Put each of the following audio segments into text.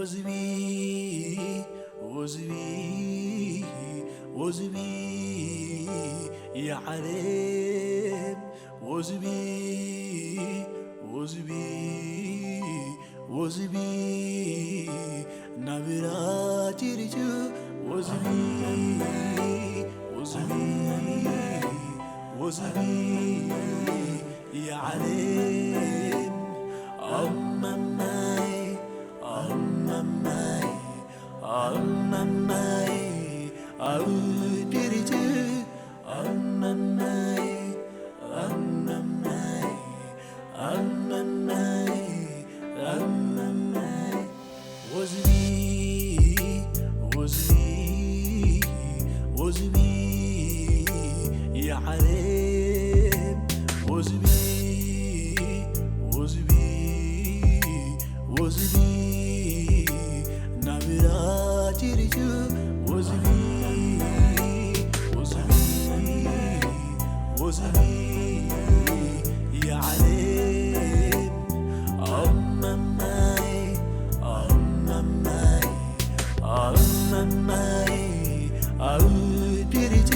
ወዝቢ ወዝቢ ወዝቢ የዓለም ወዝቢ ወዝቢ ወዝቢ ናብራ ቲሪቱ ወዝቢ ወዝቢ ወዝቢ የዓለም ኣመማይ ኣመማይ ኣመማይ ኣውድሪቱ ኣመማይ ኣመማይ ኣመማይ ኣመማይ ወዝቢ ወዝቢ ወዝቢ የዓለም ወዝቢ ወዝቢ ወዝቢ ናብራ ቲሪቱ ወዝቢ ወዝቢ ወዝቢ የዓለም ኣመማይ ኣመማይ ኣመማይ ኣውድሪቱ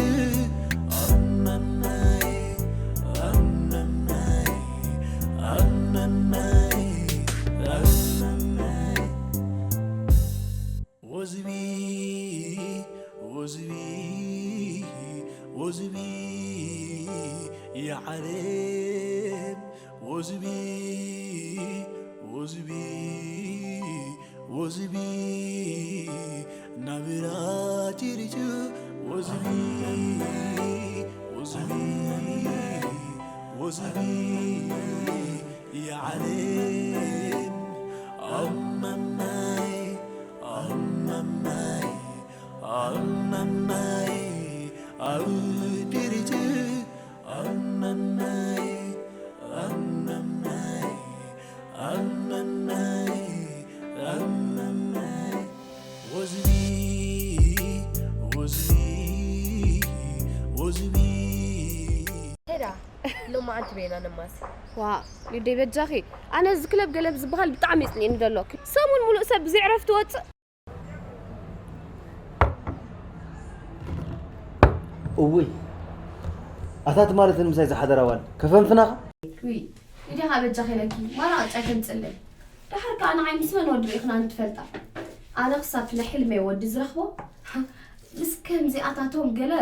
ኣመማይ ኣመማይ ኣመማይ ኣመማይ ወዝቢ ወዝቢ ወዝቢ የዓለም ወዝቢ ወዝቢ ወዝቢ ናብራ ቲሪቱ ወዝቢ ወዝቢ ወዝቢ የዓለም ኣመማይ ኣመማይ ኣመማይ ኣውድሪቱ ኣመማይ ኣመማይ ኣመማይ ኣመማይ ወዝቢ ወዝቢ ወዝቢ ሄዳ ሎማዓንቲ በይና ነማሲ ዋ ሊደይ በጃኺ ኣነ እዚ ክለብ ገለብ ዝበሃል ብጣዕሚ ይፅልእኒ ዘሎ ሰሙን ሙሉእ ሰብ ብዘይ ዕረፍቲ ወፅእ እውይ ኣታ ትማሊ እተን ምሳይ ዝሓደራ ዋል ከፈንፍናኻ ውይ ሊድያ ከዓ በጃኺ ኢለኪ ማራ ቅጫ ኣይተምፅለይ ደሓር ከዓ ንዓይ ምስ መን ወዲ ርኢኽናኒ ትፈልጣ ኣነ ክሳብ ናይ ሕልመይ ወዲ ዝረኽቦ ምስ ከምዚኣታቶም ገለ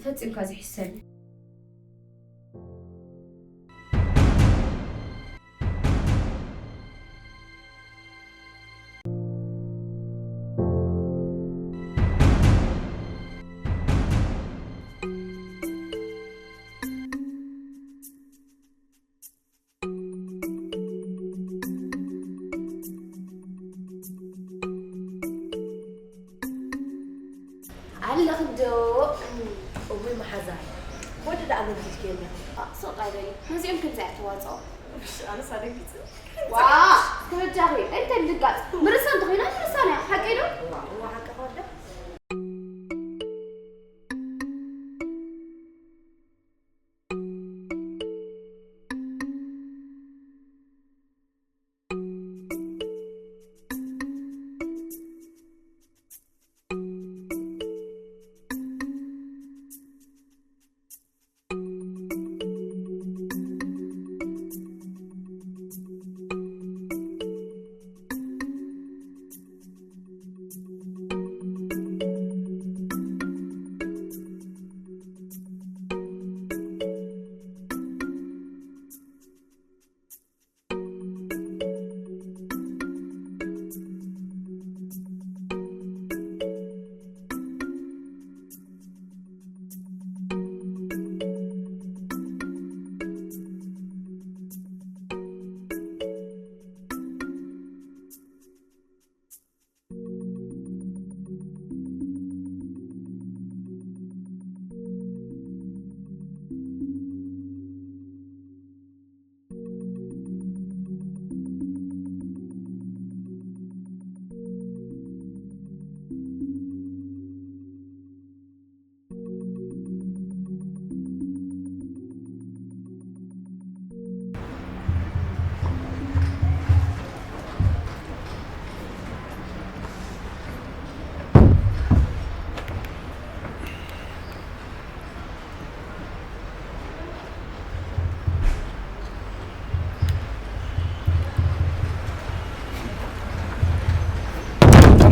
ፈፂምካ ዘይሕሰብ እዩ ኣለኽዶ እውይ መሓዛይ ወዲ ደኣ መንቲትኪ ኣለኺ ሱቕ ኣይበሊ ነዚኦም ከምዚ እያ ተዋፅኦ ኣነስ ኣደንጊፅኒ ዋ ከበጃኺ እንታይ ምድንጋፅ ምርሳ እንተኾይና ምርሳ እያ ሓቀይ ዶ እዋ ሓቂ ከወደ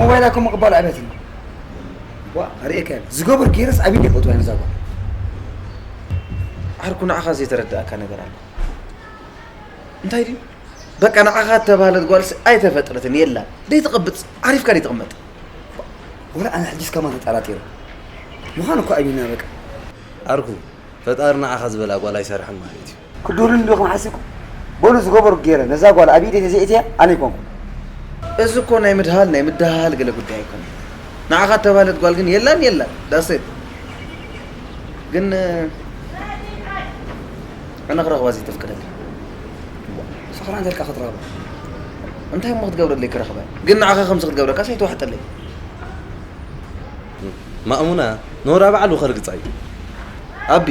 ሞባይላ ከም ምቕባሉ ኣበትኒ። ዋ፣ ርእየካ እየ። ዝገበር ገይረስ ኣብ ኢደይ ክእትዋ እየ ነዛ ጓል። ዓርኩ፣ ንዓኻ ዘይተረድኣካ ነገር ኣሎ። እንታይ ድዩ? በቃ ንዓኻ እተባህለት ጓልሲ ኣይተፈጥረትን፣ የላን። ደይትቕብጽ፣ ዓሪፍካ ደይትቕመጥ። ወላ ኣነ ሕጂስ ከማን ተጠራጢረ። ምዃን እኮ ኣቢና በቃ። ዓርኩ፣ ፈጣሪ ንዓኻ ዝበላ ጓል ኣይሰርሕን ማለት እዩ። ክድህሉኒ ዲኹም ሓሲብኩም? በሉ ዝገበርኩ ገይረ፣ ነዛ ጓል ኣብ ኢደይ ተዘይእትያ ኣነ ኣይኮንኩን። እዚ እኮ ናይ ምድሃል ናይ ምድሃል ገለ ጉዳይ ኣይኮነን። ንዓኻ እተባህለት ጓል ግን የላን የላን። ዳሴት ግን ኣነ ክረኽባ ዘይተፍቅደለይ። ሰኽራን ዘልካ ክትረኽባ። እንታይ እሞ ክትገብረለይ ክረኽባ? ግን ንዓኻ ከምዚ ክትገብረካስ ኣይተዋሕጠለይ። ማእሙና፣ ኖራ ባዕሉ ከርግጻ እዩ። ኣቢ፣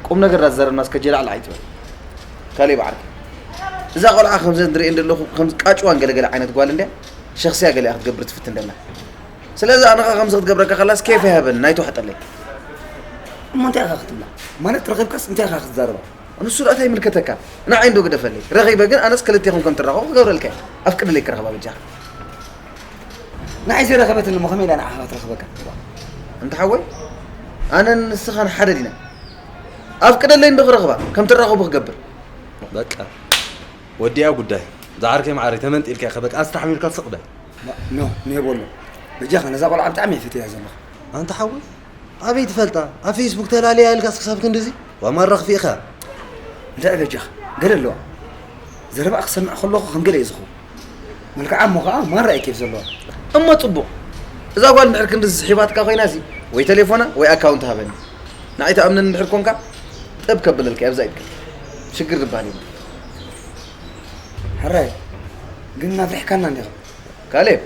ቁም ነገር ዳዘረብናስ ከጀላዕላዕ ኣይትበል። ካሌብ ዓርከይ፣ እዛ ቆልዓ ከምዘን ዝርእየን ዘለኹ ከምዚ ቃጭዋን ገለገለ ዓይነት ጓል እንድያ፣ ሸኽስያ ገሊኣ ክትገብር ትፍትን ደላ። ስለዚ ኣነኻ ከምዚ ክትገብረካ ከላስ ኬፍ ኣይሃበንን፣ ኣይትዋሕጠለይ። እሞ እንታይ ኢኻ ክትብላ? ማለት ረኺብካስ እንታይ ኢኻ ክትዛረባ? ንሱ ደኣ እንታይ ይምልከተካ? ንዓይ እንዶ ግደፈለይ። ረኺበ ግን ኣነስ ክልቴኹም ከም ትራኸቡ ክገብረልካ እየ። ኣፍቅደለይ ክረኽባ በጃኻ። ንዓይ ዘይረኸበትኒ እሞ ከመይ ኢላ ንዓኻ ክትረኽበካ? እንተ ሓወይ፣ ኣነን ንስኻን ሓደ ዲና? ኣፍቅደለይ እንዶ ክረኽባ፣ ከም ትራኸቡ ክገብር። በቃ፣ ወዲኣ ጉዳይ። ዝዓርከይ መዓረይ፣ ተመንጢልካ ኢኻ። በቃ፣ ኣስተሓሚልካ ስቕ በል። ኖ፣ ኖ የብሎ። በጃኻ፣ ነዛ ቆልዓ ብጣዕሚ እየ ፈትያ ዘለኹ። ኣንታ ሓወይ፣ ኣበይ ትፈልጣ? ኣብ ፌስቡክ ተላልያ ኢልካስ ክሳብ ክንድዚ? ዋ ማራ ክፊእኻ። እንታይ በጃኻ? ገለ ኣለዋ። ዘረባኣ ክሰምዕ ከለኹ ከም ገለ እየ ዝኸውን። መልክዓ እሞ ኸዓ ማራ እዩ ኬፍ ዘለዋ። እሞ ጽቡቕ። እዛ ጓል እንድሕር ክንድዚ ስሒባትካ ኮይናሲ ወይ ቴሌፎና ወይ ኣካውንት ሃበኒ። ንዓይ ትኣምነኒ እንድሕር ኮንካ ጥብ ከብለልካ እየ ኣብዛ ኢድካ። ሽግር ዝበሃል የብሉን። ሕራይ ግን ኣፍሪሕካና እንዲኻ። ካሌብ፣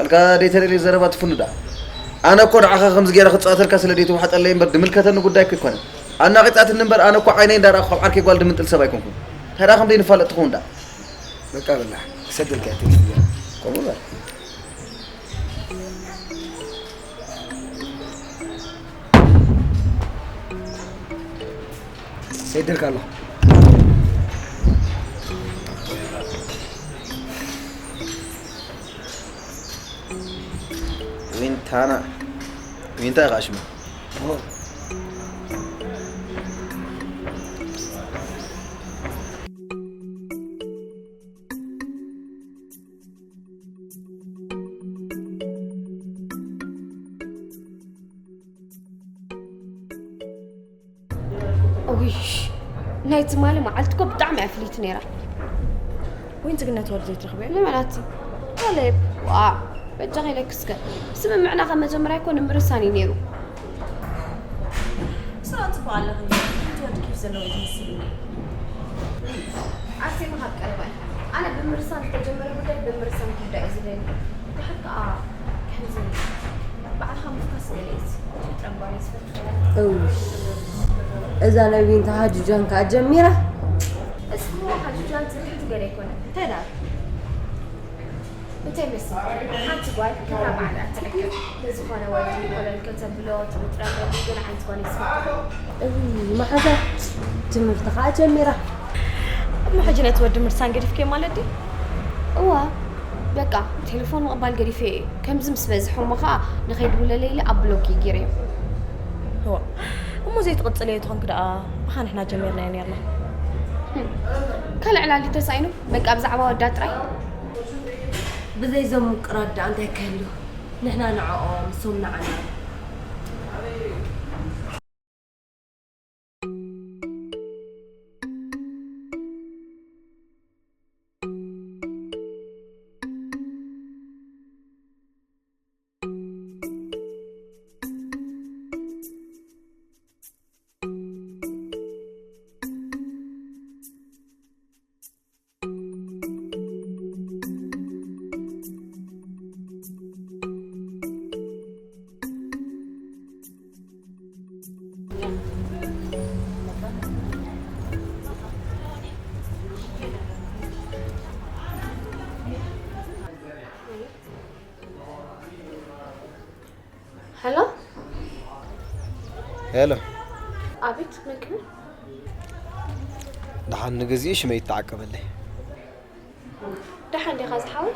ኣልካ ደይተደልየ ዘረባ ትፍኑ ደኣ። ኣነ እኮ ንዓኻ ከምዚ ገይረ ክጻወተልካ ስለ ደይተዋሕጠለይ እምበር ድምልከተኒ ጉዳይ እኮ ኣይኮነን። ኣናቒጻትኒ እምበር ኣነ እኮ ዓይነይ እንዳረኣኹ ካብ ዓርከይ ጓል ድምንጥል ሰብ ኣይኮንኩን። እንታይ ደኣ ከም ደይንፋለጥ ትኸውን ደኣ። በቃ በላ፣ ክሰደልካ እየ ቴክስት እያ። ከምኡ በል። ሰይደልካ ኣለኹ። ዊንታና፣ ዊንታ ኢኻ ሽማ። እውይ፣ ናይ ትማሊ መዓልቲ እኮ ብጣዕሚ እያ ፍልይቲ ነይራ። ወይን ትግነት ወዲ ዘይትረኽብዮ? ንመን ኣቲ? ካሌብ። ዋ፣ በጃኺ ኢለኪ እስከ። ስምምዕና ካብ መጀመርያ እኮ ንምርሳን እዩ ነይሩ። ስራ ጽቡቕ ኣለኺ። እቲ ወዲ ኬፍ ዘለዎ እዩ ትመስሊ። ኣርሴማ ካብ ቀረባ እዩ። ኣነ ብምርሳን ዝተጀመረ ጉዳይ ብምርሳን ክውዳእ እዩ ዝደሊ። ድሓር ከኣ ከምዚ ባዕልኻ ምፍካስ ገለ እዩ። ጥረምባሪ ዝፈትሕ። እውይ፣ እዛ ናይ ዊንታ ሃጁጃን ከኣ ጀሚራ። እስኪ ሃጁጃን ትርሕቲ ገለ ኣይኮነን። እንታይ ደኣ? እንታይ ይመስል? ሓንቲ ጓል ክብራ ባዕላ ትዕቅብ። ንዝኾነ ወዲ ኮለል ከተብሎ፣ ትምጥረሉ፣ ገለ ዓይነት ጓል ይስፈታ። እውይ፣ መሓዛ ትምህርቲ ኸኣ ጀሚራ። እሞ ሕጂ ነቲ ወዲ ምርሳን ገዲፍክዮ ማለት ድዩ? እዋ፣ በቃ፣ ቴሌፎን ምቕባል ገዲፈ እየ። ከምዚ ምስ በዝሐ እሞ ኸኣ ንኸይድውለለይ ኢለ ኣብ ብሎክ እየ ገይረዮ። እዋ፣ እሞ ዘይትቕጽለዮ ተኾንኪ ደኣ፣ ብኻ ንሕና ጀሚርናዮ ኔርና። ህም፣ ካልእ ዕላል ተሳኢኑ፣ በቃ ብዛዕባ ወዳ ጥራይ። ብዘይ እዞም ምቁራት ደኣ እንታይ ክህሉ? ንሕና ንዕኦም፣ ንሶም ንዓና። ሄሎ። ሄሎ። ኣቤት፣ መን ክብል? ደሓን ንግዜኡ ሽመይ ይተዓቀበለይ። ደሓን ዲኻ ዝሓወይ?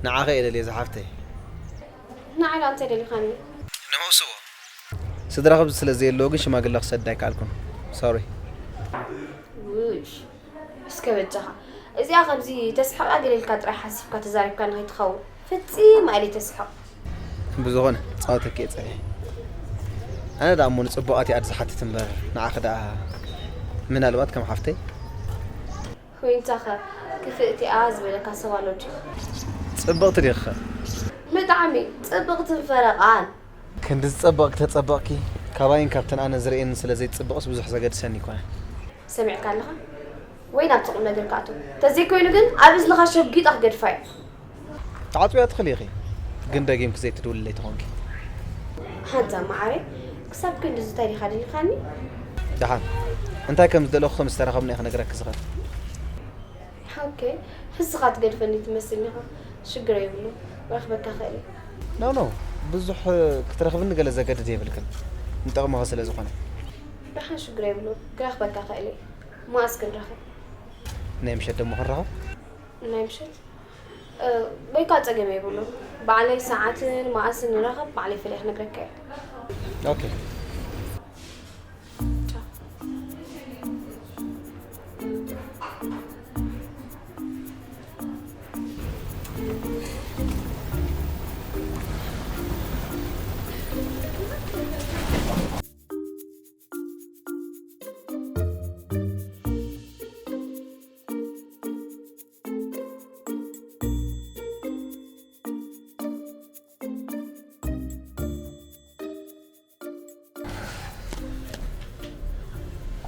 ንዓኸ እየ ደልየ ዝሓፍተይ። ንዓይ ደኣ እንታይ ደሊኻኒ? ንምእስዎ ስድራ ክብዚ ስለ ዘየለዎ ግን ሽማግለ ክሰድድ ኣይከኣልኩን። ሶሪ። ውሽ እስከ በጃኻ እዚኣ ከምዚ ተስሕቓ ገለ ኢልካ ጥራይ ሓሲብካ ተዛሪብካ ንኸይትኸውን። ፍጺም ኣይለ ተስሕቕ። ብዝኾነ ጻወተኪ እየ ጸኒሐ። ኣነ ደኣ እሞ ንጽቡቓት እየ ኣድ ዝሓትት እምበር ንዓኺ ደኣ ምናልባት ከም ሓፍተይ ኮይንታኸ ክፍእቲ እያ ዝበለካ ሰብ ኣሎ ድዩ? ጽብቕቲ ዲኺኸ? ብጣዕሚ ጽብቕትን ፈረቓን። ክንዲ ዝጸበቕ ክተጸበቕኪ ካባይን ካብተን ኣነ ዝርእየን ስለ ዘይትጽብቕስ ብዙሕ ዘገድሰኒ ኣይኮነን። ሰሚዕካ ኣለኻ ወይ ናብቲ ቁም ነገር ክኣቱ ተዘይኮይኑ ግን ኣብ እዝንኻ ሸጒጣ ክገድፋ እዩ። ተዓጽውያ ትኽእሊ ኢኺ ግን ደጊምኪ ዘይትድውልለይ ተኾንኪ። ሓንታ መዓረይ ክሳብ ክንድዚ እንታይ ዲኻ ደሊኻኒ? ደሓን እንታይ ከም ዝደለኹ ምስ ተራኸብና እየ ክነግረኪ ዝኽእል። ኦኬ ሕዝኻ ትገድፈኒ ትመስልኒ ኢኻ። ሽግር የብሉ ክረኽበካ ክእል እየ። ኖ ኖ ብዙሕ ክትረኽብኒ ገለ ዘገድድ የብልክን ንጠቕምኺ ስለ ዝኾነ። ደሓን ሽግር የብሉ ክረኽበካ ክእል እየ። መኣስ ክንራኸብ? ናይ ምሸት ደሞ ክንራኸብ? ናይ ምሸት ወይ ከዓ ፀገም የብሉ። ባዕለይ ሰዓትን መኣስን ንራኸብ ባዕለይ ፈለየ ክነግረካ እየ። ኦኬ።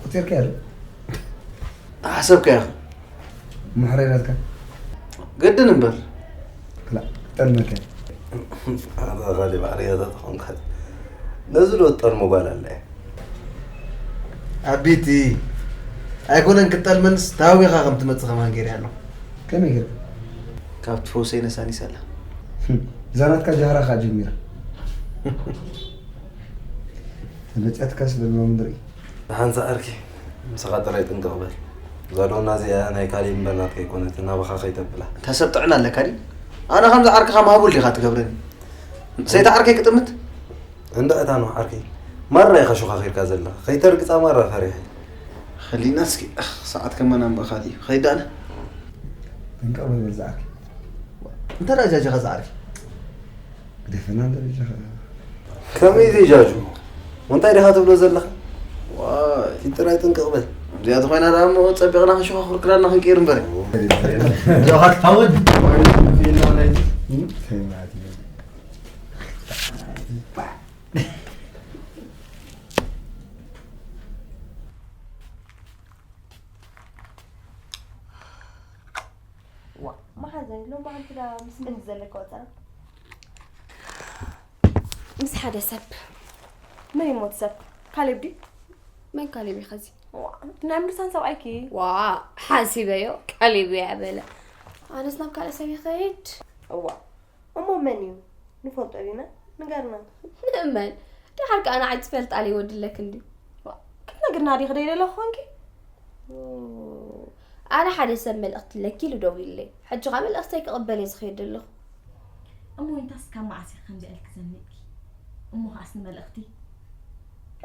ቆፂርካዮ ዶ? ሓሰብካዮ ኢኻ ምሕረይ ናትካ ግድን እምበር ክላ ጠልመካ ኣታ ካሊ ባዕርያታት ኾንካ ነዚ ዶ ትጠልሞ ጓል ኣለ ኣቢቲ ኣይኮነን ክትጠልመንስ ታዊኻ ከም ትመጽእ ከማን ገይረ ኣሎ ከመይ ገይረ ካብ ትፈውሰይ ነሳኒሰላ እዛ ናትካ ጃህራ ካ ጀሚራ ተመፅያትካ ስለ ሎም ንርኢ ሓንሳ ዓርኪ ምሳኻ ጥራይ ጥንቅቕ በል እዛ ዶና እዚኣ ናይ ካሌብ እምበር ናትካ ኣይኮነትን ናባኻ ከይተብላ እታ ሰብ ጥዕና ኣለካ ድዩ ኣነ ከምዚ ዓርክኻ ማህቡል ዲኻ ትገብረኒ ሰይቲ ዓርከይ ክጥምት እንዳ እታ ነው ዓርከይ ማራ ኢኻ ሹኻኺርካ ዘለኻ ከይተርግፃ ማራ ፈሪሐ ኸሊና እስኪ ሰዓት ከመና እምበኻ ድዩ ኸይድ ኣነ ጥንቅቕ በል በል ዝዓርከይ እንተ ደኣ ጃጃኻ ዝዓርከይ ግደፈና እንዳ ጃኻ ከመይ ዘይጃጁ እንታይ ዲኻ ትብሎ ዘለኻ ዋይ ኪድ ጥራይ ጥንቅቕ በል እዚኣ ተኾይና ደኣ እሞ ጸቢቕና ክንሸኻኹር ክዳንና ክንቅይር እምበር ጆኻ ክትሓወድ ዋ መሓዘይ ሎም በዓልቲ ዳ ምስ መን እዩ ዘለካ ወፀራ ምስ ሓደ ሰብ መን ይሞት ሰብ ካሌብ ድዩ መን ካሌብ እዩ ኸዚ ዋ ናይ ምርሳን ሰብኣይኪ ዋ ሓሲበዮ ካሌብ እያ በለ ኣነስ ናብ ካልእ ሰብ ይኸይድ እዋ እሞ መን እዩ ንፈልጦ ዲና ንገርና ንእመን ደሓር ከኣ ንዓይ ትፈልጣለይ ወድለክ እንዲ ክትነግርና ዲኺ ደይ ደለኹ ኮንኪ ኣነ ሓደ ሰብ መልእኽቲ ኣለኪ ኢሉ ደዊሉለይ። ሕጂ ኸኣ መልእኽተይ ክቕበል እየ ዝኸይድ ዘለኹ። እሞ ወይንታስ ካብ መዓስ ኢኺ ከምዚኣ ኢልኪ ዘሚእኪ? እሞ ኸኣስ ንመልእኽቲ?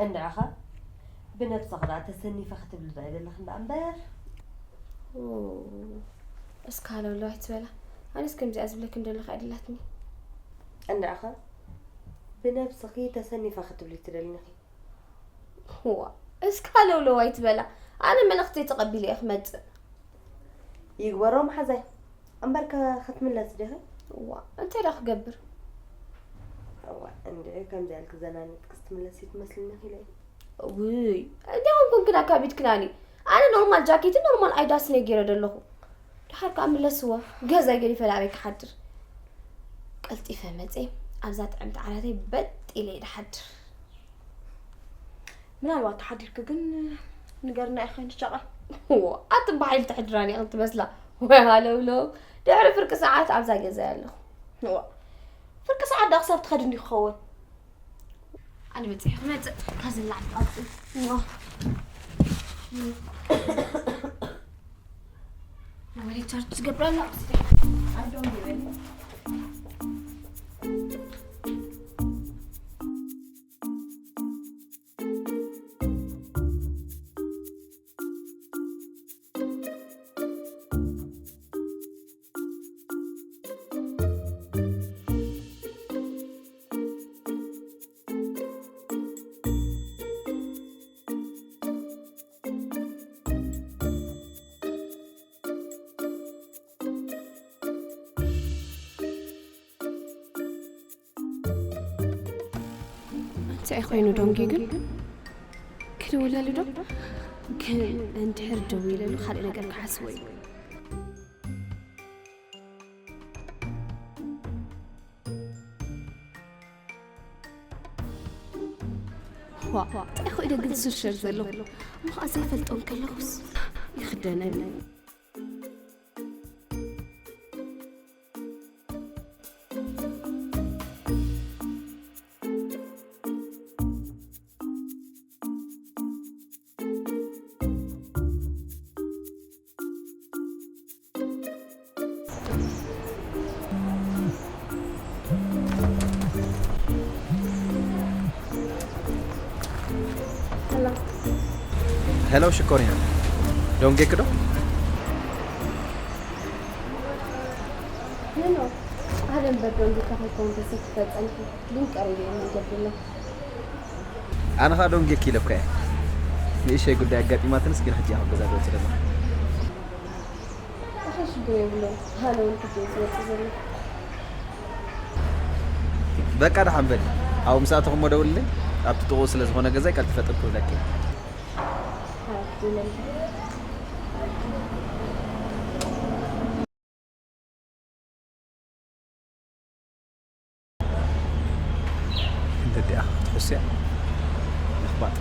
እንድዕኸ ብነብስኺ ደኣ ተሰኒፈ ክትብሊ ዶ ኣይደለኽን ደኣ እምበር። እስከ ሃለውለው ኣይትበላ። ኣነስ ከምዚኣ ዝብለኪ እንደለኹ ኣይደላትኒ። እንድዕኸ ብነብስኺ ተሰኒፈ ክትብሊ ትደልኒ ኢኺ። ዋ እስካ ለውለው ኣይትበላ ኣነ መልእኽተይ ተቐቢለ እየ ክመፅእ ይግበሮ መሓዛይ እምበርከ ክትምለስ ዲኺ ዋ እንታይ ዳ ክገብር እዋ እንድዒ ከምዚ ያልክ ዘናንጥክስ ትምለስ ይትመስልኒ ኺለ ውይ እንዲያውም ኮንክን ኣካቢድክናኒ ኣነ ኖርማል ጃኬትን ኖርማል ኣይዳስን እየ ገይረ ደለኹ ደሓር ከዓ ምለስዎ ገዛይ ገዲፈ ላበይ ክሓድር ቀልጢፈ መፀ ኣብዛ ጥዕምቲ ዓራተይ በጥ ኢለ እየ ድሓድር ምናልባት ተሓዲርኪ ግን ንገርና ኢኺ ንሻቐል ኣቲ በሓይል ተሕድራኒ ኢኺ ትመስላ ወይ ሃለውለው ድሕሪ ፍርቂ ሰዓት ኣብዛ ገዛ ኣለኹ ፍርቂ ሰዓት ዳ ክሳብ ትኸዲ እንዲ ክኸውን ኣነ በፂሐ ክመፅእ ካዝላዕ ትኣፅእ ወደ ቻርጅ ዝገብረላ ኣዶም ይበል እንታይ ኮይኑ ዶንጌ ግን? ክድውለሉ ዶ? ግን እንድሕር ደዊለሉ ካልእ ነገር ክሓስቦ እዩ። ዋ፣ እንታይ ኮይኑ ግን ዝሽርሸር ዘሎ? እሞ ኸዓ ዘይፈልጦ እንከለኹስ ይኽደነኒ። ሄሎ ሽኮሪና፣ ዶንጌክ ዶ? ሄሎ፣ ኣህለን በል ዶንጌካ ከይከውን ተሰኪፈ ጸኒሐ፣ ግን ቀሪበ እየ መንገዲ ኣሎ። ኣነ ኸኣ ዶንጌክ ኢለካ እየ። ንእሽተይ ጉዳይ ኣጋጢማትንስ ግን ሕጂ እያ ካብ ገዛ ዝወጽእ ዘለኹ። ኣኸ ሽግር የብሉን፣ ኣነ እውን ሕጂ እየ ዝወጽእ ዘለኹ። በቃ ደሓን በሊ። ኣብኡ ምስ ኣተኹ እሞ ደውልለይ። ኣብቲ ጥቕኡ ስለ ዝኾነ ገዛይ ቀልጢፈ ጥብ ክብለኪ እየ። እንተ ደኣ ክትሕስያ ምኽባጥ።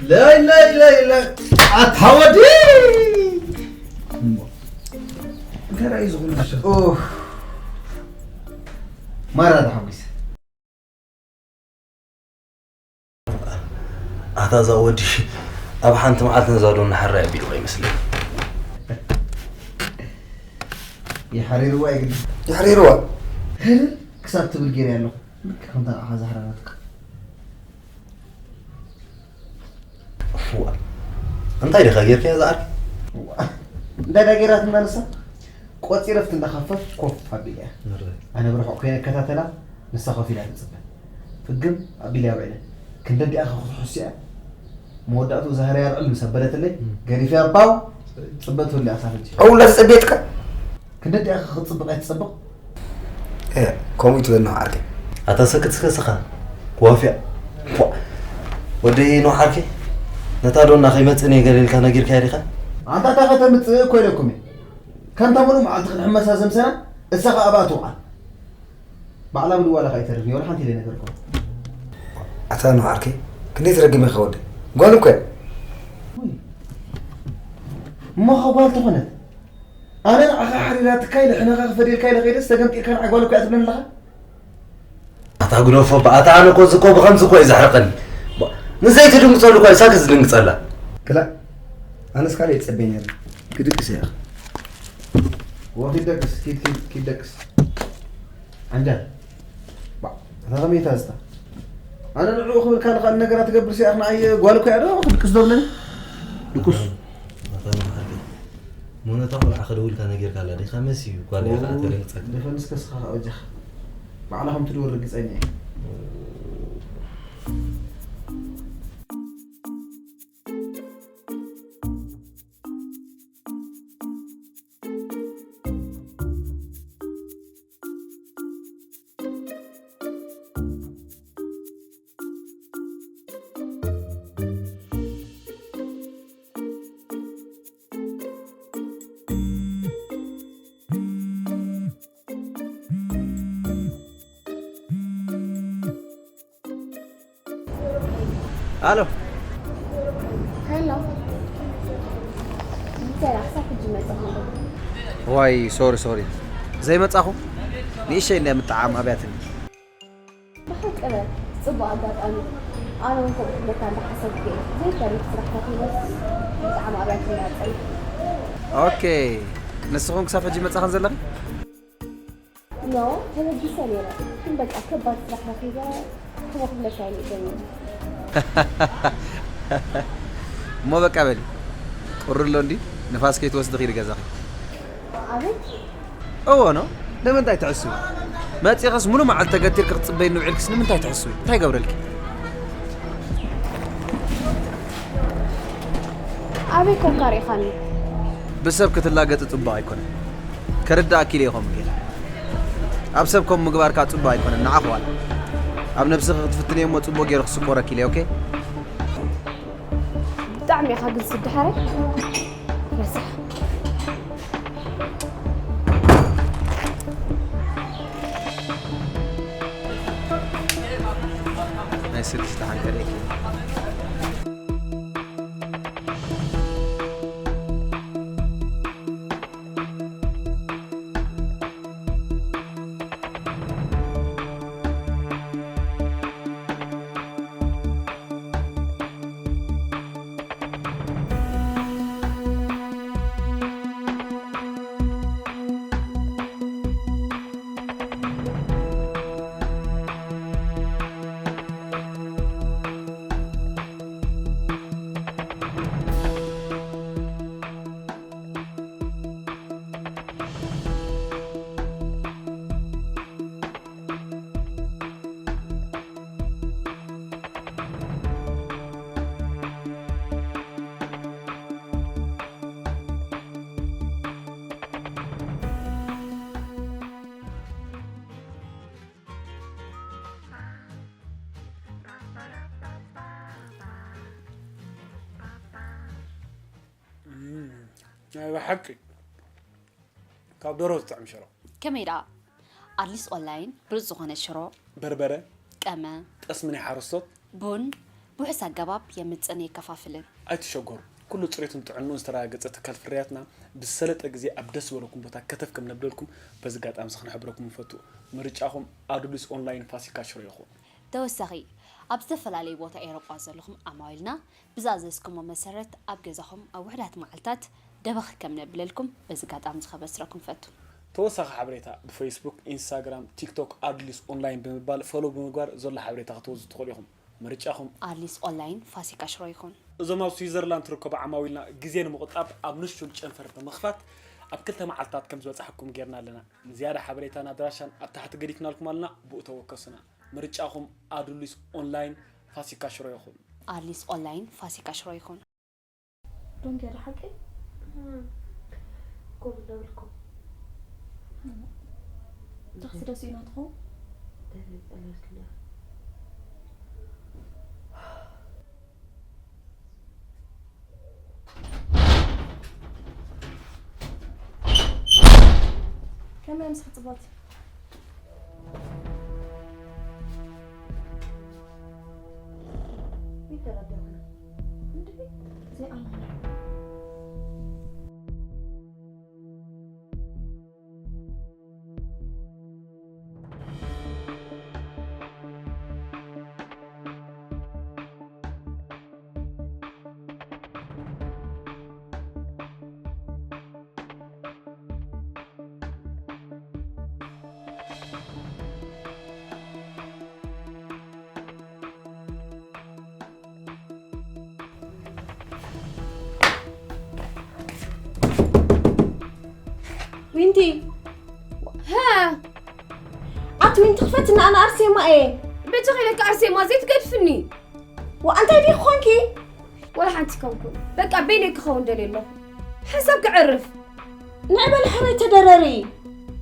لا لا لا لا. ኣታ ወዲ! እንታይ ደኣ እዩ ዝኾነ? ኡፍ። ማራ ተሓጒሰ። ኣታ እዛ ወዲ ኣብ ሓንቲ መዓልቲ ነዛ ዶ እናሓራ ኣቢልዋ ይመስለኒ። ይሓሪርዋ እዩ ግን። ይሓሪርዋ? ህልል ክሳብ ትብል ገይረ ኣለኹ። ልክዕ ከምታ ንዓኻ ዝሓረረትካ። እዋ፣ እንታይ ዲኻ ጌርካያ ዝዓርከይ? እዋ፣ እንታይ ዳ ጌራትና ንሳ? ቆጺረ ኣብቲ እንዳ ካፈ ኮፍ ኣቢለያ። እረ። ኣነ ብርሑቕ ኮይነ እከታተላ፣ ንሳ ኮፍ ኢላ ትጽበ። ፍግም ኣቢለያ ውዒለ። ክንደዲኣ ክትሕሱ እያ። መወዳእትኡ ዛህረያ ኣልዕል ምስ ኣበለትለይ፣ እም። ገዲፈያ ባው፣ ጽበ ትብል እያ ክሳብ ሕጂ። ኣው፣ እንዳተጸበየትካ? ክንደዲኣ ክትጽብቕ እያ ትጸብቕ? እ፣ ከምኡ ትበል ነው ዓርከይ። ኣታ ሰክት እስከ ስኻ፣ ዋፍያ። ፖ። ወደይ ነው ዓርከይ። ነታ ዶና ከይመጽእ እየ ገለ ኢልካ ነጊርካያ ዲኻ? ኣንታ እታ ከተምጽእ እኮ ኢለኩም እየ። ከምታ ሙሉእ መዓልቲ ክንሕመሳ ዘምሰና፣ እሳ ኸኣ ኣብኣ ትውዓል። ባዕላ ምድዋላ ኸኣ ይተርፍ፣ ወላ ሓንቲ ኢለ ነገርኩም። ኣታ ነው ዓርከይ፣ ክንደይ ትረግም ኢኻ ወደይ። ጓል እኮ እያ። ውይ። እሞ ኸ ጓል ተኾነት? ኣነ ንዓኻ ሓሪራትካ ኢለ ሕነኻ ክፈድየልካ ኢለ ከይደስ ተገምጢልካ ንዓይ ጓል እኮ እያ ትብለኒ ኣለኻ? ኣታ ግደፎ እባ፣ ኣታ ኣነ እኮ እዚ እኮ ብኸምዚ እኮ እዩ ዘሕርቐኒ። ባ-፣ ንዘይትድንግጸሉ እኮ እሳከ ዝድንግጸላ። ክላእ፣ ኣነስ ካልእ ይጸበይ ነይረ። ክድቅስ እየ። ወ፣ ኪድ ደቅስ፣ ኪድ፣ ኪድ፣ ኪድ ደቅስ። ዓንጃል። ባ፣ ኣታ ከመይ እታ ዝታ? ኣነ ንዕኡ ክብል ካልእ ካልእ ነገራት ትገብር ሲኣኽ ንዓይ ጓል እኮ እያ ዶ ክድቅስ ዶ ብለኒ? ድቁስ። ኣታ መሓሪ። ሞነታ ቆልዓ ከደውልካ ነጊርካ ኣላ ዲኻ? መሲ እዩ ጓል እያ ኸዓ ተደንግጸካ። ደፈንስ ከስኻ ኸዓ በጃኻ። ባዕላ ከም ትድውል ርግጸኛ እየ። ኣሎ። ሄሎ። እንታይ ደኣ ክሳብ ሕጂ መጺእካ? ዋይ፣ ሶሪ፣ ሶሪ። ዘይመጻኹ ንእሽተይ እንድያ ምጥዓም ኣብያትኒ። ብሓቂ በል፣ ጽቡቕ ኣጋጣሚ። ኣነ እውን ከምኡ ክብለካ እንዳሓሰብኩ እየ። ዘይተርፍ ስራሕ ረኺበስ ብጣዕሚ ኣብያትኒ እያ ጸኒሐ። ኦኬ፣ ንስኹም ክሳብ ሕጂ መጻኽን ዘለኺ? ኖ፣ ተበጊሰ ነይረ። ግን በቃ ከባድ ስራሕ ረኺበ፣ ከምኡ ክብለካ ኣይንእደን እየ። እሞ በቃ በሊ፣ ቁሪ ኣሎ እንዲ፣ ንፋስ ከይትወስዲ ኺዲ ገዛኺ። ኣቤት፣ እዎ ኖ፣ ንምንታይ ትሕስዊ? መጺኽስ ሙሉ መዓልቲ ተገቲርኪ ክትጽበይኒ ውዒልክስ ንምንታይ ትሕስዊ? እንታይ ገብረልኪ? ኣበይ ኮንካ ርኢኻኒ? ብሰብ ክትላገጺ ጽቡቕ ኣይኮነን። ከርድኣኪ ኢለ እየ ከምኡ ገይረ። ኣብ ሰብ ከምኡ ምግባርካ ጽቡቕ ኣይኮነን፣ ንዓኺ ዋላ። ኣብ ነብስኺ ክትፍትንዮ እሞ ጽቡቕ ገይሩ ክስኮረኪ ኢለ፣ ኦኬ? ብጣዕሚ ኢኻ ግን ስድሓረይ ረሳሕ። ናይ ስድስተ ሓንተ ደቂ። ናይ ብሓቂ ካብ ደሮ ዝጥዕም ሽሮ። ከመይ ደኣ? ኣድሊስ ኦንላይን ብሉጽ ዝኾነ ሽሮ፣ በርበረ፣ ቀመ፣ ጠስሚ ናይ ሓረስቶት፣ ቡን ብውሑስ ኣገባብ የምጽእን የከፋፍልን። ኣይትሸገሩ። ኩሉ ጽሬቱን ጥዕንኡን ዝተረጋገጸ ትካል ፍርያትና ብዝሰለጠ ግዜ ኣብ ደስ ዝበለኩም ቦታ ከተፍ ከም ነብለልኩም በዚ ኣጋጣሚ እዚ ክንሕብረኩም ንፈቱ። ምርጫኹም ኣዱሊስ ኦንላይን ፋሲካ ሽሮ ይኹን። ተወሳኺ፣ ኣብ ዝተፈላለዩ ቦታ ኤውሮጳ ዘለኹም ዓማዊልና ብዝኣዘዝኩሞ መሰረት ኣብ ገዛኹም ኣብ ውሑዳት መዓልታት ደበኽ ከም ነብለልኩም በዚ ኣጋጣሚ እዚ ከበስረኩም ንፈቱ። ተወሳኺ ሓበሬታ ብፌስቡክ፣ ኢንስታግራም፣ ቲክቶክ ኣዱሊስ ኦንላይን ብምባል ፎሎው ብምግባር ዘሎ ሓበሬታ ክትወስዱ ትኽእሉ ኢኹም። ምርጫኹም። ኣድሊስ ኦንላይን ፋሲካ ሽሮ ይኹን። እዞም ኣብ ስዊዘርላንድ ትርከቡ ዓማዊልና ግዜ ንምቑጣብ ኣብ ንሹል ጨንፈር ብምኽፋት ኣብ ክልተ መዓልታት ከም ዝበጻሕኩም ጌርና ኣለና። ንዝያዳ ሓበሬታን ኣድራሻን ኣብ ታሕቲ ገዲፍናልኩም ኣለና፣ ብኡ ተወከሱና። ምርጫኹም ኣዱሊስ ኦንላይን ፋሲካ ሽሮ ይኹን። ኣድሊስ ኦንላይን ፋሲካ ሽሮ ይኹን። ዶንኪያ ዶ ሓቀይ? ከምኡ እንዳበልኩም። ታክሲ ዶ ስኢና ትኸውን? ከመይ ኣምስኻ ጽቡቓት? ይተረዳኹ። እንድዒ ዘይኣምኖ። ዊንቲ። ሃ። ኣቲ ዊንቲ ክፈትና፣ ኣነ ኣርሴማ እየ። በጃኺ ኢለኪ ኣርሴማ ዘይትገድፍኒ። ዋ እንታይ ዲኺ ኾንኪ? ወላ ሓንቲ ኮንኩን። በቃ በይነይ ክኸውን ደልየ ኣለኹ። ሓንሳብ ከዕርፍ። ንዕበሊ ሕራይ ተደረሪ።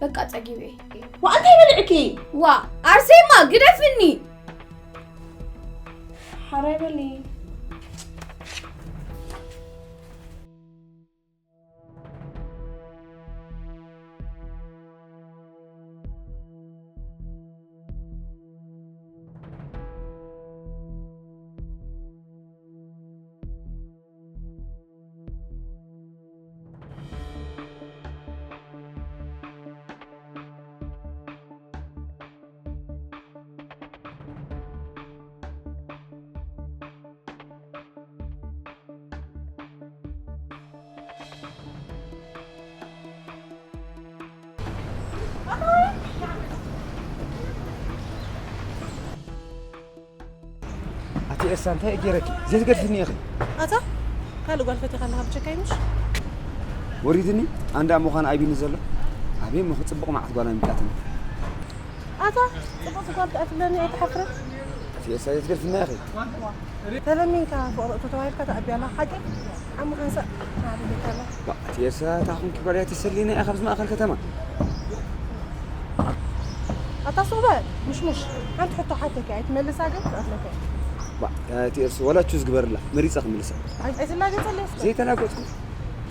በቃ ጸጊበ። ዋ እንታይ በሊዕኪ? ዋ ኣርሴማ ግደፍኒ። ሓራይ በሊ። ኣቲ ኤልሳ እንታይ ገይረኪ? ዘይትገድፍኒ ኢኺ። ኣታ ካልእ ጓል ፈቲኻ ኣለኻ ብጀካይ ምሽ? ወሪድኒ ኣንዳ ምዃን ኣይቢኒ ዘሎ። ቤሞ ክጽብቕ መዓት ጓል ኣይምጻትን። ኣታ ጽቡቕ ጓል ትኣትለኒ ኣይትሓፍርን? እቲ ኤሳ የትገርፍና ኢኺ። ተለሚንካ ፍቕሪ እቶ ተባሂልካ ተኣቢ ኣላ ሓቂ ዓሙ ሓንሳእ ተዓቢለካ ኣላ። ባ፣ እቲ ኤሳ እታ ኹንኪ ጓል እያ ተሰሊና እያ ካብዚ ማእከል ከተማ። ኣታ ሱቕ በል ምሽሙሽ ሓንቲ ሕቶ ሓተኪ ኣይትመልሳ ግን ትኣትለካ እያ። ባ፣ እቲ ኤርሲ ወላ ቹዝ ግበርላ መሪጸ ክምልሳ። ኣይ ኣይትላገጸለይ እስከ። ዘይተላገጽኩ።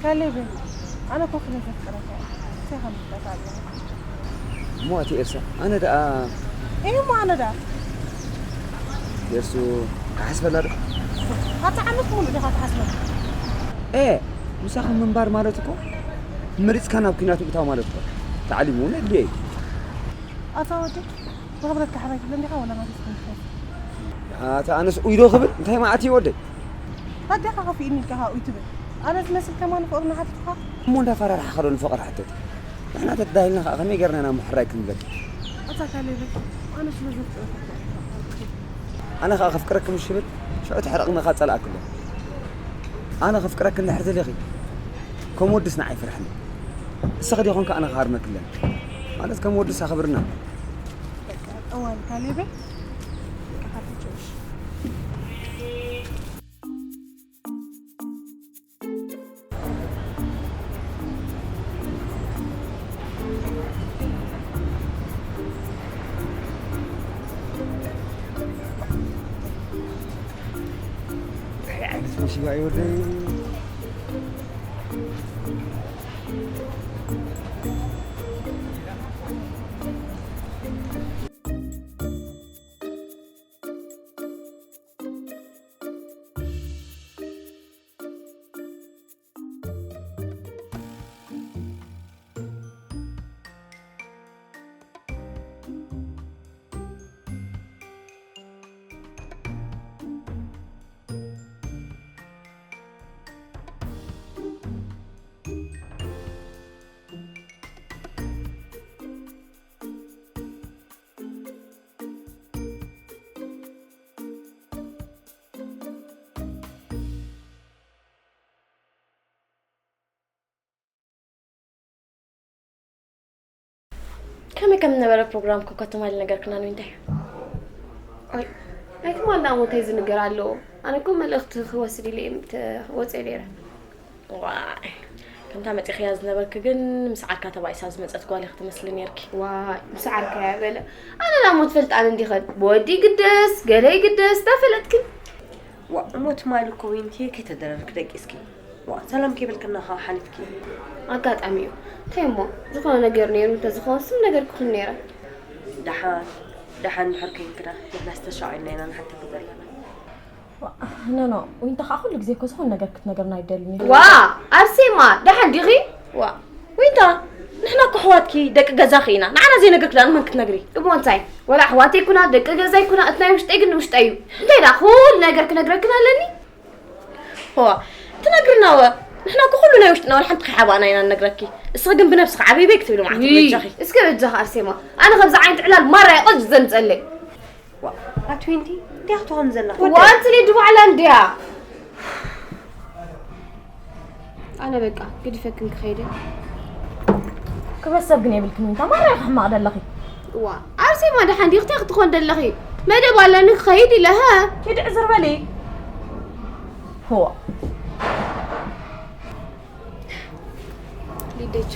ካሌብ ኣነ እኮ ክለ ዘፍቅረካ እየ። እንታይ ከም ትፈታ ኣለና። እሞ ኣቲ ኤርሳ ኣነ ደኣ እሞ ኣነ ደኣ ኤርሱ ክሓስበላ ዶ ኣታ ዓመት ሙሉ ዲኻ ትሓስበላ? ኤ ምሳኹም ምንባር ማለት እኮ መሪጽካ ናብ ኲናት ምእታው ማለት እኮ። ታዕሊም እውን ኣድልዮ እዩ። ኣታ ወዲ ብኽብረት ካሕራይ ትብለ እንዲኻ ወላ ናትስ ትምክሕስ? ኣታ ኣነስ ኡይዶ ክብል እንታይ መዓት እዩ ወደይ? ኣዴኻ ከፊእኒ ኢልካ ኡይ ትብል? ኣነ ዝመስል ከማን ፍቕሪ ንሓትትኻ? እሞ እንዳፈራርሓኻ ዶ ንፍቕሪ ሓተት? ንሕና ተዳሂልና ኸዓ ከመይ ጌርና ኢና ምሕራይ ክንብለኪ? ኣታ ካሌበይ ኣነ ስለ ዘፍቅረካ። ኣነ ኸዓ ከፍቅረኪ ምሽ ይብል ሽዑ ትሕረቕኒ ኸዓ ጸላእኪ ኣሎ። ኣነ ከፍቅረኪ እንድሕር ደሊኺ ከም ወድስ ንዓይ ፍርሕኒ። እስኺ ዲኹም ከኣ ኣነ ክሃርመኪ ኣለኒ ማለት ከም ወድስ ኣኽብርና። እዋን ካሌበይ እንታይ ዓይነት መሲባ እዩ ወደይ? ከመይ ከም ዝነበረ ፕሮግራም እኮ ትማሊ ነገርክና ነው እንታይ? ኣይ ናይ ትማልና እሞ እንታይ ዝንገር ኣለዎ? ኣነ እኮ መልእኽቲ ክወስድ ኢለ እየ ወፅየ ነይረ። ዋይ ከምታ መፂኽያ ዝነበርክ ግን ምስ ዓርካ ተባኢሳ ዝመፀት ጓል ኢኺ ትመስሊ ነይርኪ። ዋይ ምስ ዓርካ እያ በለ። ኣነ ዳሞ ትፈልጣኒ እንዲኸን ብወዲ ይግደስ ገለ ይግደስ ዳፈለጥክን። ዋ እሞ ትማሊ እኮ ዊንቲ ከይተደረርክ ደቂስኪ። ዋ ሰላም ከይበልክና ኸዓ ሓሊፍኪ። ኣጋጣሚ እዩ። እንታይ እሞ ዝኾነ ነገር ነይሩ እንተዝኸውን ስም ነገር ክኹን ነይረ። ደሓን ደሓን ድሕር ከይንክና ንሕና ዝተሻቒልና ኢና ንሓተኪ ዘለና። ኖ ኖ ዊንታ ከዓ ኩሉ ግዜ እኮ ዝኾነ ነገር ክትነግርና ኣይደልን እዩ። ዋ ኣርሴማ ደሓን ዲኺ? ዋ ዊንታ ንሕና እኮ ኣሕዋትኪ ደቂ ገዛኺ ኢና። ንዓና ዘይነገርኪ ደኣ ንመን ክትነግሪ? እሞ እንታይ ወላ ኣሕዋተይ ኩና ደቂ ገዛይ ኩና እቲ ናይ ውሽጠይ ግን ንውሽጠይ እዩ። እንታይ ደኣ ኩሉ ነገር ክነግረክን ኣለኒ? ሆ ትነግርና ወ ንሕና እኮ ኩሉ ናይ ውሽጥና ወላ ሓንቲ ከይሓባእና ኢና ንነግረኪ። እስኺ ግን ብነብስኺ ዓበይ በይ ክትብሊ መዓት በጃኺ። እስከ በጃኺ ኣርሴማ ኣነ ከምዚ ዓይነት ዕላል ማራ እየ ቀጅ ዘምፀለይ። ዋ ኣቲ ዊንቲ እንታይ ክትኾን ዘለኻ? ዋ ኣንቲ ሊዱ ባዕላ እንድያ። ኣነ በቃ ግድፈክን ክኸይደ። ክብረት ሰብ ግን የብልክን ዊንታ ማራ ኢኺ ሕማቕ ደለኺ። ዋ ኣርሴማ ደሓን ዲኺ እንታይ ክትኾን ደለኺ? መደብ ኣለኒ ክኸይድ ኢለ ሃ። ኪዲ ዕዝር በሊ። ሆ ሊደች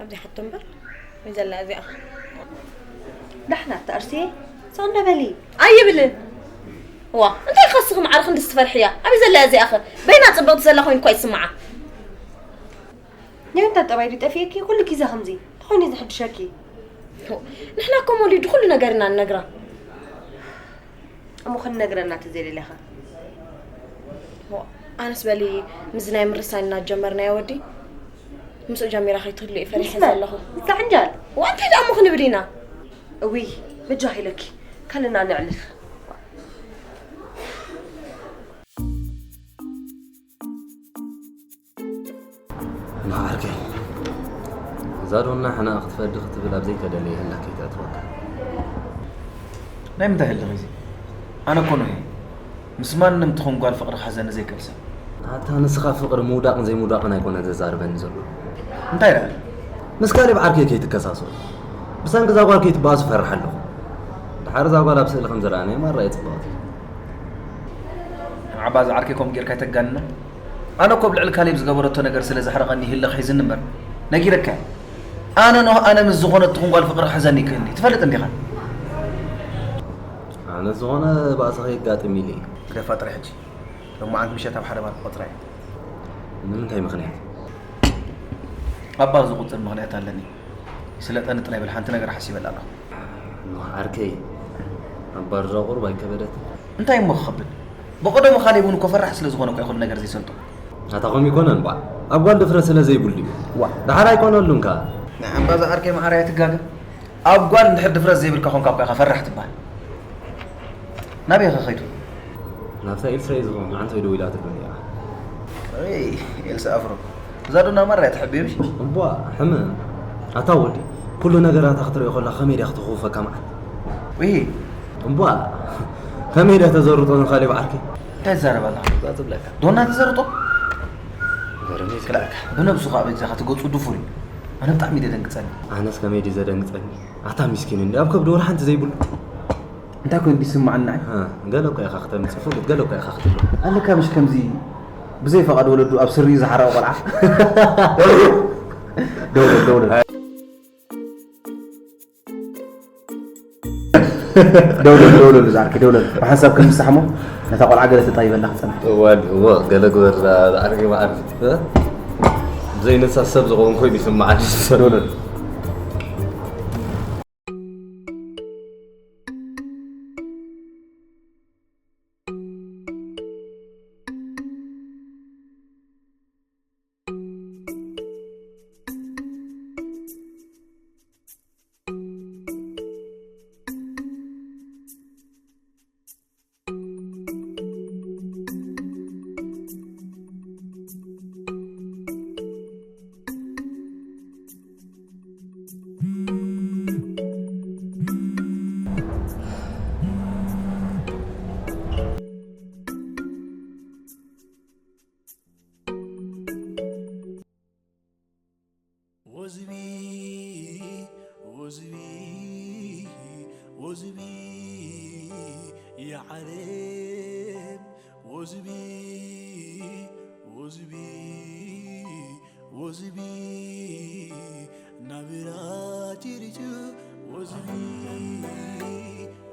ኣብዚ ሓቶ እምበር ወይ ዘላ እዚኣ ዳሕና ተኣርሲ ሰው እንደበሊ ኣይብልን። ዋ እንታይ ከስኺ ማዕረ ክንድስ ትፈርሕያ ኣበይ ዘላ እዚኣ ኸ በይና ጽብቕቲ ዘላ ኮይኑ እኳ ይስምዓ። ናይ ወንታ ጠባይ ድዩ ጠፊእኪ ኩሉ ግዜ ከምዚ ተኾይኑ ዝሕድሸኪ። ንሕና እኮ ሞሊዱ ኩሉ ነገር ኢና ንነግራ። እሞ ክንነግረና ተዘይደሊኻ? ኣነስ በሊ ምስዚ ናይ ምርሳይ እናጀመርናዮ ወዲ ምስኡ ጀሚራ ከይትህሉ እየ ፈሪሐ ዘለኹ። እዛ ዕንጃል ዋንታይ ደኣ እሞ ክንብል ኢና? እውይ በጃኺ ኢለኪ ካልእና ነዕልል። መዓርከይ፣ እዛ ዶና ሕና ክትፈዲ ክትብል ኣብ ዘይተደለየ ህላ ከይተእትወካ። ናይ ምንታይ ህልኽ እዚ? ኣነ እኮ ነው። ምስ ማንም ትኹን ጓል ፍቕሪ ክሕዘኒ ዘይክእል ሰብ። ኣታ ንስኻ ፍቕሪ ምውዳቕን ዘይምውዳቕን ኣይኮነን ዘዛርበኒ ዘሎ። እንታይ ደኣ? ምስ ካሌብ ዓርከይ ከይትከሳሰሩ። ብሰንኪ እዛ ጓል ከይትበኣሱ ፈርሕ ኣለኹ። ድሓር እዛ ጓል ኣብ ስእሊ ከም ዝረኣናዮ ማራ እየ ጽብቕቲ። ንዓባ እዛ ዓርከይ ከምኡ ጌርካ ኣይተጋንና። ኣነ እኮ ኣብ ልዕሊ ካሌብ ዝገበረቶ ነገር ስለ ዘሕረቐኒ ህልኽ ሒዝኒ እምበር ነጊረካ እየ። ኣነ ኖህ ኣነ ምስ ዝኾነት ትኹን ጓል ፍቕሪ ክሕዘኒ ይክእልኒ ትፈልጥ እንዲኻ? ኣነ ዝኾነ ባእሲ ከየጋጥም ኢለ እየ። ግደፋ ጥራይ ሕጂ። ሎማዓንቲ ምሸት ኣብ ሓደ ባር ክቆጽራ እየ። ንምንታይ ምኽንያት? ኣባ ዝቑጽር ምኽንያት ኣለኒ። ስለ ጠኒ ጥራይ በል ሓንቲ ነገር ሓሲበላ ኣለኹ። ኖህ ዓርከይ፣ ኣብ ባር እዛ ቁሩብ ኣይከበደትን? እንታይ እሞ ክኸብድ? ብቐደሙ ካሌብ እውን እኮ ፈራሕ ስለ ዝኾነ እኮ እዩ ኩሉ ነገር ዘይሰልጦ። ኣታ ከምኡ ይኮነን ባ። ኣብ ጓል ድፍረት ስለ ዘይብሉ እዩ። ዋ። ደሓር ኣይኮነሉን ከኣ። ንዓምባዛ ዓርከይ መዓረይ ኣይትጋገ። ኣብ ጓል እንድሕር ድፍረት ዘይብልካ ኮንካ እኮ ኢኻ ፈራሕ ትበሃል። ናበይ ኢኻ ከይዱ? ናብታ ኤልሳ እዩ ዝኾን፣ ዓንቶ ኢሉ ኢላትሉ ነይራ። ኣይ፣ ኤልሳ ኣፍሮ። እዛ ዶና ማራ እያ ትሕብዮ ምሽ? እምቧ፣ ሕመ። ኣታ ወዲ፣ ኩሉ ነገራታ ክትሪኦ ከላ ከመይ ድያ ክትኽውፈካ መዓት? ውሂ። እምቧ፣ ከመይ ድያ ተዘርጦ ንኻሌብ ዓርከይ? እንታይ ትዛረብ ኣለኻ? እዛ ትብለካ። ዶና ተዘርጦ? ገረመ ክላእ፣ ይትብለካ። ብነብሱ ከዓ በጃኻ ትገጹ ድፉር እዩ። ኣነ ብጣዕሚ እዩ ደደንግጸኒ። ኣነስ ከመይ ድዩ ዘደንግጸኒ? ኣታ ሚስኪን እንዲ ኣብ ከብዲ ወላ ሓንቲ ዘይብሉ። እንታይ ኮይኑ ይስምዓኒ ንዓይ? እ፣ ገለ እኮ ኢኻ ክተምጽእ ፍሉጥ፣ ገለ እኮ ኢኻ ክትብሎ። ኣለካ ምሽ ከምዚ ብዘይ ፈቓድ ወለዱ ኣብ ስሪ ዝሓረቐ ቆልዓ? ደውለል፣ ደውለል። ደውለል፣ ደውለል፣ ዝዓርከይ ደውለል። ብሓንሳብ ከም ዝሰሓሞ ነታ ቆልዓ ገለ ተጣይበላ ክጸንሕ። እዋን፣ እዎ፣ ገለ ግበር፣ ዝዓርከይ መዓር። እ? ብዘይ ንሳ ሰብ ዝኾን ኮይኑ ይስምዓኒ። ደውለል። ወዝቢ፣ ወዝቢ፣ ወዝቢ፣ የዓለም ወዝቢ፣ ወዝቢ፣ ወዝቢ፣ ናብራ ቲሪቱ ወዝቢ፣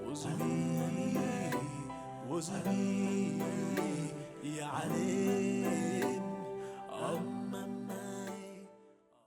ወዝቢ፣ ወዝቢ፣ የዓለም